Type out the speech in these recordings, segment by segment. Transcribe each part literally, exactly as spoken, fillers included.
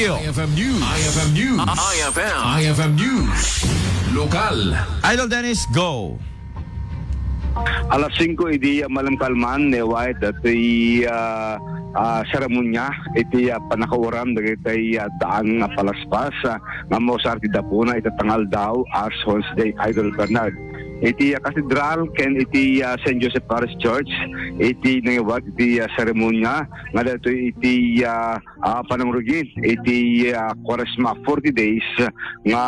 I F M News. I F M News. I F M. I F M News. Lokal. Idol Dennis, go. Alas singko idi, ah, malam kalman, ne, White, datoy, ah, ah, seremonia, iti, ah, pannakauram, dagitay, ah, daan nga palaspas, ah, nga mausar ti dapuna, ita tangaldaw, Ash Wednesday, Idol Bernard. Iti, ah, Cathedral, ken iti, ah, Saint Joseph Parish Church, iti nangiwat, iti, ah, seremonia, nga datoy iti, ah, ah, panangrugin iti, ah, Kuaresma, forty days nga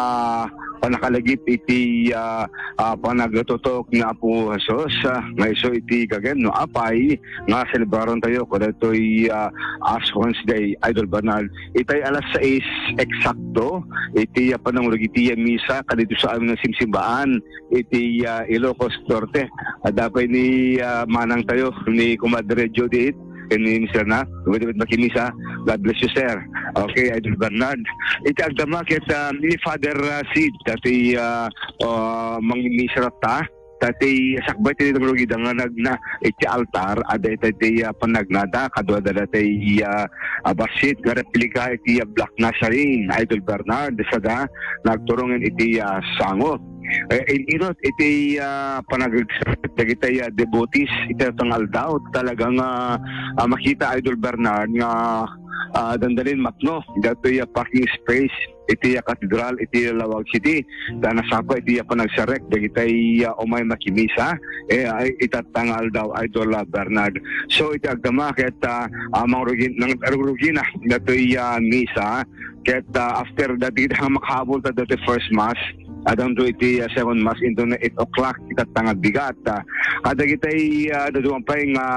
panakalagip iti, ah, ah, panagtutok ni Apo Jesus, ah, nga isu iti gagem no apay nga selebraran tayo kadatoy, ah, Ash Wednesday, Idol Bernard. Itay alas sais eksakto iti, ah, panangrugin iti, ah, misa kadito sa amin nga simsimbaan iti, ah, Ilocos Norte. Adda pay ni, ah, manang tayo, ni Kumadre Judith, ken ni Mister na, wait, wait, makimisa. God bless you, sir. Okay, Idol Bernard. Iti agdama ket, ah, ni Father, ah, Sid, dati, ah, ah, mangimisa ta, dati sakbay ti nangrugida nga nagna iti altar, adda iti, ah, panagnada, kadua da dati, ah, ah, bassit nga replika iti, ah, Black Nazarene, Idol Bernard, sada nagturong iti, ah, sango. Eh, in-inot iti, ah, panagagsa-, dagiti, ah, devotees iti tangaldaw. Talaga nga, ah, makita, Idol Bernard, nga, ah, dandalin mapno datoy, ah, parking space iti, ah, katedral iti Laoag City. Ta nasapa iti, ah, panagsarek dagiti, ah, umay makimisa, eh, ay, ita tangaldaw, Idol, ah, Bernard. So, iti agdama ket, ah, ah, mangrugin-, nangrugina datoy, ah, misa, ket, ah, after that, dagiti nga makahabol ta dati first mass, addanto iti, ah, second mass into na eight o'clock, ita nga bigat. Ah, kadagitay, ah, daduan pay nga,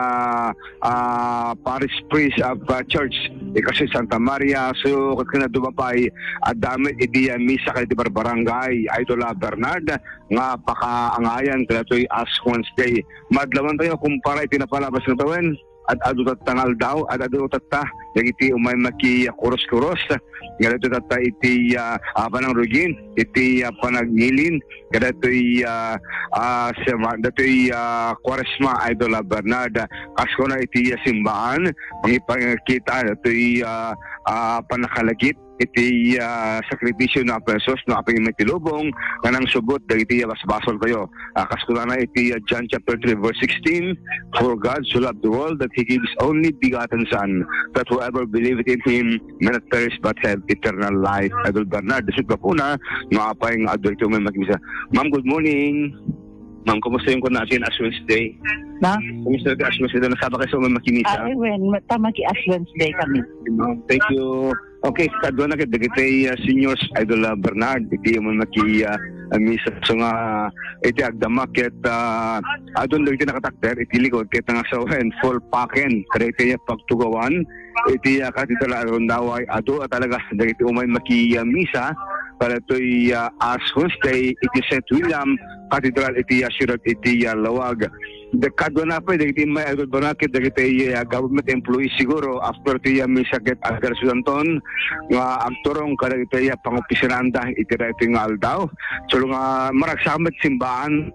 ah, parish priest of, ah, church, ikasu Santa Maria, so, ket kinaduma pay, adda met iti, ah, misa kadagiti barbarangay, Idol, ah, Bernard, nga pakaangayan kadatoy Ash Wednesday. Madlawan tayo kumpara iti napalabas nga tawen. Ad-adu tatta nga aldaw, ad-adu tatta dagiti umay makikurus-kurus. Nga dagito tatta iti, ah, ah, panangrugin, iti, ah, panagngilin, kadatoy, ah, ah, sema-, datoy, ah, Kuaresma, Idol, ah, Bernard. Kas kuna iti, ah, simbaan, mangipakita datoy, ah, ah, panakalagip iti, ah, sakripisio ni Apo Jesus, no, apay met ti lubong, nga nangsubot dagiti, ah, basbasol tayo. Ah, kas kunana iti, ah, John chapter three, verse sixteen, "For God so loved the world that He gave His only begotten Son, that whoever believeth in Him may not perish but have eternal life." Idol Bernard, isut gapuna, no, apay nga adu iti umay makimisa. Ma'am, good morning. Ma'am, kumusta yung kunaan Ash Wednesday? Na? Kumusta yung Ash Wednesday? Nasaba kayo sa umay makimisa? Ah, eh, wen, ma-, tama ki Ash Wednesday kami. Ma'am, thank you. Okay, kadua na ket dagiti, ah, seniors, Idol, ah, Bernard, iti umay maki, ah, ah, misa. So nga, iti agdama ket, ah, adun dagiti nakatakder iti likod ket nangasawen, full packen, kadagiti pagtugawan iti, ah, Katedral Arundaway. Adu a talaga dagiti umay maki, ah, misa, kadatoy, ah, Ash Wednesday iti Saint William Cathedral iti, ah, siyudad iti, ah, Laoag. Dagiti kadua na pay, dagiti may agbalbala ket dagiti, ah, government employees siguro after ti, ah, misa ket agkarsudanton nga agturong kadagiti, ah, pangopisinaanda iti daytoy nga aldaw. So nga maragsakan met simbaan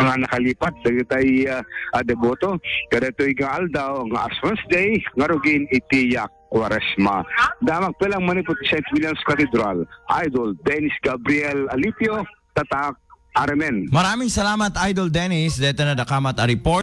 nga nakalipat dagiti, ah, ah, deboto kadaytoy nga aldaw nga Ash Wednesday nga rugin iti, ah, Kuaresma. Damag pa lang manipud Saint William's Cathedral, Idol Dennis Gabriel Alipio, Tatak, Armen. Maraming salamat, Idol Dennis. Deta na dakamat a report.